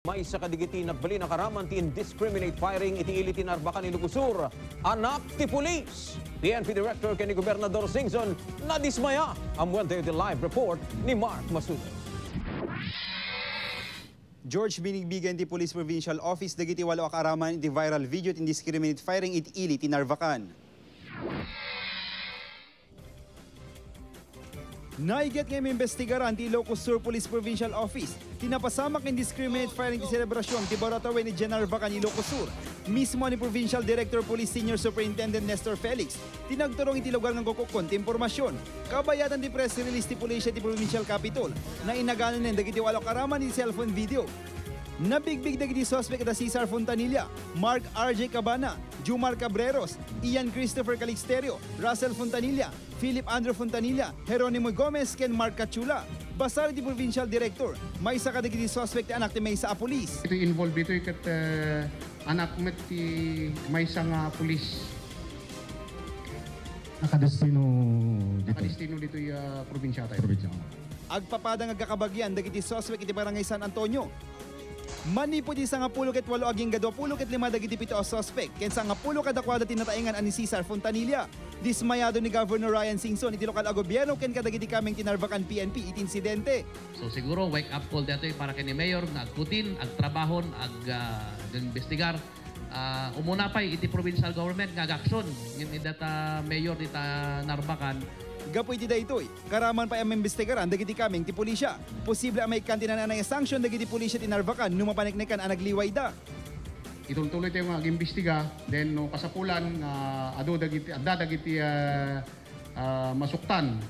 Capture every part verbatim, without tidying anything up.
Maysa kadagiti nagbalin a karaman ti indiscriminate firing iti ili ti Narbacan, Ilocos Sur, anak ti pulis. P N P Director ken ni Gobernador Singson nadismaya. Ammoen tayo ti live report ni Mark Masudo. George, binigbigen ti Police Provincial Office dagiti walo a kaaraman iti viral video ti indiscriminate firing iti ili ti Narvacan. Naiget nga imbestigaran ti Ilocos Sur Police Provincial Office ti napasamak nga indiscriminate firing ti selebrasyon ti Baro a Tawen idiay Narvacan, Ilocos Sur. Mismo ni Provincial Director Police Senior Superintendent Nestor Felix ti nagturong iti lugar nga agkukkun ti impormasyon. Kabayatan ti press release ti pulisya ti Provincial Capitol, nainaganen dagiti walo a kaaraman iti cellphone video. Nabigbig dagiti suspek da Cesar Fontanilla, Mark R J Cabana, Jumar Cabreros, Ian Christopher Calisterio, Russell Fontanilla, Philip Andrew Fontanilla, Jeronimo Gomez, ken Mark Cachula. Basar iti Provincial Director, maysa kadagiti suspek ti anak ti maysa a pulis. Iti involved ditoy ket, eh, anak met ti maysa nga pulis. Nakadestino dito. Nakadestino ditoy, ah, probinsya tayo. Probinsya. Agpapada nga agkakabagian dagiti suspek iti Barangay San Antonio. Manipud iti sangapulo ket walo agingga duapulo ket lima dagiti pito a suspek, ken sangapulo kadakuada ti nataengan a ni Cesar Fontanilla. Dismayado ni Governor Ryan Singson iti lokal a gobierno ken kadagiti kameng ti Narvacan P N P iti insidente. So, siguro, wake up call daytoy para ken ni Mayor nga agkutin, agtrabahon, ag-, ah, imbestigar. Ah, umuna pay iti provincial government nga agaksyon, ngem ida ta mayor dita Narvacan. Gapu iti daytoy, karaman pay a maimbestigaran dagiti kameng ti pulisya. Posible a maikkan ti naan-anay a sanction dagiti pulisya ti Narvacan no mapaneknekan a nagliwayda. Itultuloy tayo nga agimbestiga, then no kasapulan nga adu dagiti, adda dagiti, ah, ah, masuktan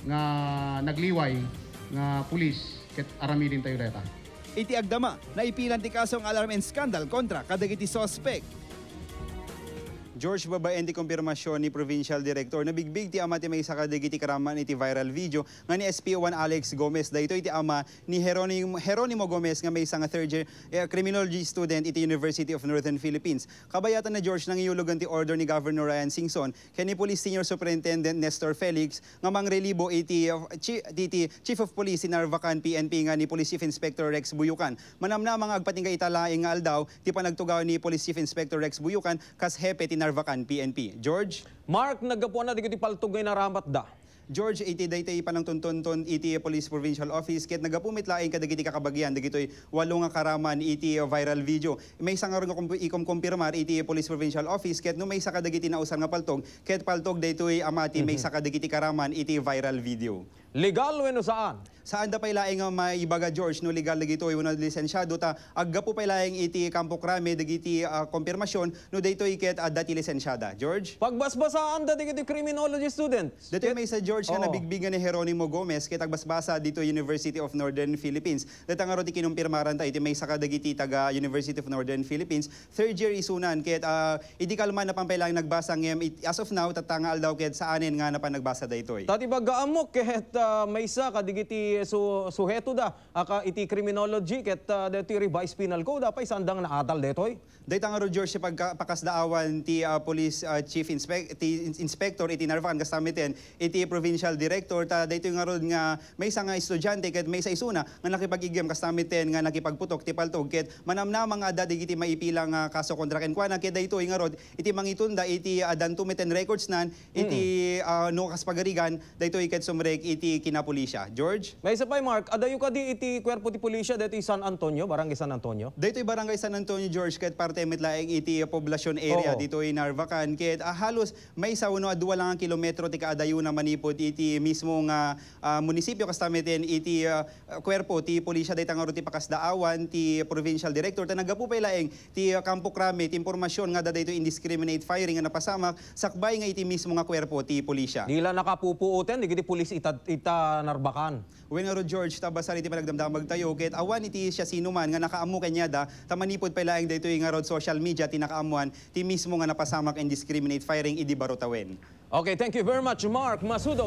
nga nagliway nga pulis, ket aramiden tayo dayta. Iti agdama, naipilan ti kaso nga alarm and scandal kontra kadagiti suspek. George, babaen ti kumpirmasion ni Provincial Director, nabigbig ti ama ti maysa kadagiti karaman iti viral video nga ni S P O one Alex Gomez. Daytoy ti ama ni Jeronimo, Jeronimo Gomez nga maysa nga third year, eh, criminology student iti University of Northern Philippines. Kabayatan na, George, nangiyulogan ti order ni Governor Ryan Singson ken ni Police Senior Superintendent Nestor Felix nga mangrelibo iti, uh, chi-, ti, ti Chief of Police ti Narvacan P N P nga ni Police Chief Inspector Rex Buyucan. Manamnama nga agpatingga ita laeng nga aldaw ti panagtugaw ni Police Chief Inspector Rex Buyucan kas hepe ti Narvacan P N P. George? Mark, naggapuan na dagiti paltog nga inaramatda. George, iti daytoy panangtuntunton iti Police Provincial Office ket naggapu met laeng kadagiti kakabagian dagitoy walo nga karaman iti viral video. Maysa ngarud nga kumpi-, ikumkumpirmar iti Police Provincial Office ket no maysa kadagiti nausar nga paltog, ket paltog daytoy a mati, mhm, maysa kadagiti karaman iti viral video. Legal wenno saan? Saanda pay laeng nga maibaga, George, no legal dagitoy wenno lisensiado, ta aggapu pay laeng iti kampo krame dagiti, ah, kumpirmasion no daytoy ket adda ti lisensiada. George? Pagbasbasaanda dagiti criminology students. Daytoy ket maysa, George, nga, oo, nabigbig nga ni Jeronimo Gomez ket agbasbasa ditoy University of Northern Philippines. Dayta ngarud ti kinumpirmaran ta iti maysa kadagiti taga University of Northern Philippines, third year isunan ket, ah, idi kalman napan pay laeng nagbasa ngem it-, as of now, tatta nga aldaw ket saanen nga napan nagbasa daytoy. Ta ti pagkaammo ket, ah, maysa kadagiti su-, suheto da, ah, ka-, iti criminology ket, ah, daytoy revised penal code, apay saandang naatal daytoy? Dayta ngarud, George, ti pagka-, pakasdaawan ti, ah, police, ah, chief inspec-, ti ins-, inspector iti Narvacan, kasta met ken iti provincial director, ta daytoy ngarud nga maysa nga estudiante ket maysa isuna nga nakipag-igem, kasta met ken nga nakipagputok ti paltog, ket manamnama nga adda dagiti maipila nga kaso kontra kenkuana, ket daytoy ngarud iti mangitunda iti, ah, danto met ken records nan iti, mm, ah, no kas pagarigan, daytoy ket sumrek iti kinapulisya. George? Maysa pay, Mark, adayo kadi iti kuerpo ti pulisya daytoy San Antonio, Barangay San Antonio? Daytoy Barangay San Antonio, George, ket parte met laeng iti poblacion area, oo, ditoy Narvacan, ket, ah, halos maysa wenno a dua lang a kilometro ti kaadayona manipud iti mismo nga, ah, munisipio, kasta met ken iti, ah, kuerpo ti pulisya. Dayta ngarud ti pakasdaawan ti provincial director, ta naggapu pay laeng ti, ah, kampo krame ti impormasion nga adda daytoy indiscriminate firing nga napasamak sakbay nga iti mismo nga kuerpo ti pulisya. Di la nakapupuoten dagiti pulis ita, ita Narvacan. Wen ngarud, George, ta basar iti panagdamdamag tayo ket awan iti siasinoman nga nakaammo kaniada, ta manipud pay laeng daytoy ngarud social media ti nakaammoan ti mismo nga napasamak indiscriminate firing idi baro tawen. Okay, thank you very much, Mark Masudog.